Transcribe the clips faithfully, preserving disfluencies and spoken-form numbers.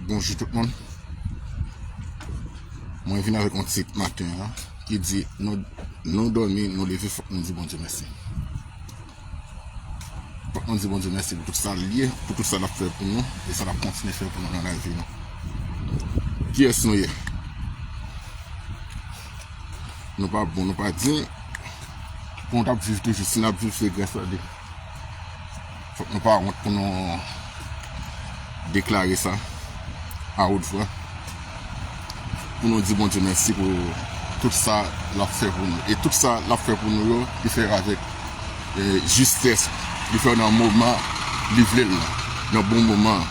Bonjou tout moun. Mwen vin avèk yon tit maten an ki di nou, nou dòmi, nou leve, fòk nou di Bondye mèsi. Fòk nou di Bondye mèsi pou tout sa l ye, pou tout sa l ap fè pou nou e sa l ap kontinye fè pou nou nan lavi nou. Kiyès nou ye? Nou pa bon, nou pa diy. Pou nou t ap viv toujou, si n ap viv, se gras a li. Fòk nou pa wont pou nou deklare sa a wot vwa. Pou nou di Bondye mèsi pou tout sa l ap fè pou nou. E tout sa l ap fè pou nou yo, li fè avèk, e, jistès. Li fè nan moman li vle l lan, nan bon moman an.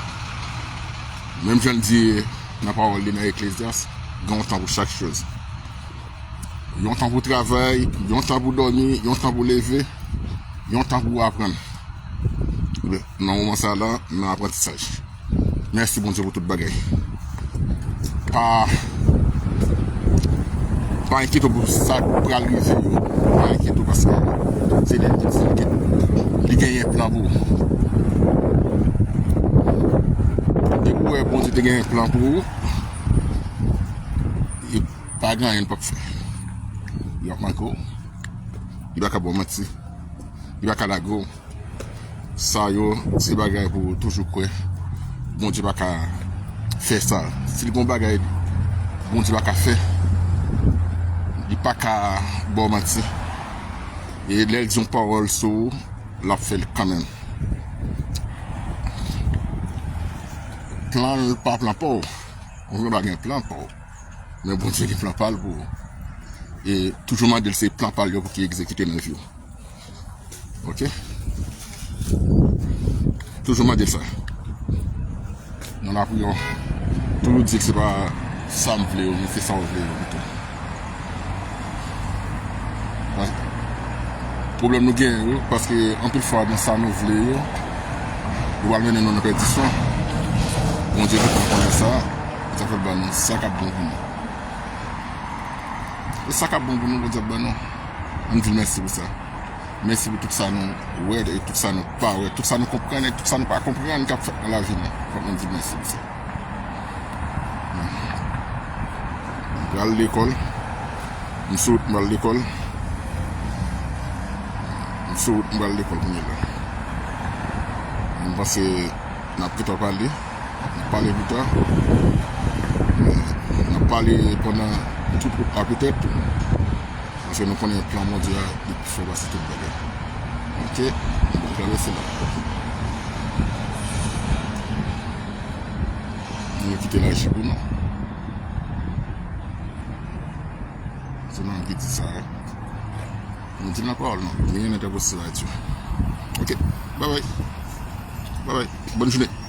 Menm jan l di nan pawòl li nan Eklezyas, gen yon tan pou chak choz. Yon tan pou travay, yon tan pou dòmi, yon tan pou leve, yon tan pou aprann. Nan moman sa la, nan aprantisaj. Mèsi Bondye pou tout bagay. Pa, pa enkyete w pou sa k pral rive yo. Pa enkyete w paske Senyè ki di ke li genyen plan pou ou. Depi w wè Bondye te genyen plan pou ou, e pa gen anyen l p ap fè. Li p ap manke w. Li pa ka ba w manti. Li pa ka lage w. Sa yo, se bagay pou w toujou kwè. Bondye pa ka fè sa. Si l gen yon bagay Bondye pa ka fè, li pa ka ba w manti. E lè l di yon pawòl sou ou, l ap fè l kanmenm. Plan l pa plan pa w. Ou pa gen plan pa w. Men Bondye gen plan pa l pou ou. E toujou mande l se plan pa l yo pou ki egzekite nan vi w. Oke? Toujou mande l sa. Nan lapriyè, toujou di l se pa sa m vle yo, men se sa w vle yo pito. Pwoblèm nou genyen yo, paske anpil fwa nan sa nou vle yo, yo pral mennen nou nan pèdisyon. Bondye gentan konnen sa, sa fè l ba nou sa k ap bon pou nou. E sa k ap bon pou nou, Bondye ap ban nou. Ann di l mèsi pou sa. Mèsi pou tout sa nou wè, e tout sa nou pa wè, tout sa nou konprann, e tout sa nou pa konprann k ap fèt nan lavi nou. Fòk nou di l mèsi pou sa. M pral lekòl. M sou wout m pral lekòl. M sou wout m pral lekòl kounye a la. M panse n ap gentan pale. N ap pale pita. N ap pale pandan tout wout la petèt. Paske nou konnen plan Bondye a, li pi fò pase tout bagay. Oke? Nou pral travèse la. Nou kite laji pou nou. Se mwen ki di sa, wi. Nou di nan pawòl nou. Rien n'est impossible à Dieu. Oke. Bye bye. Bye bye. Bonne journée.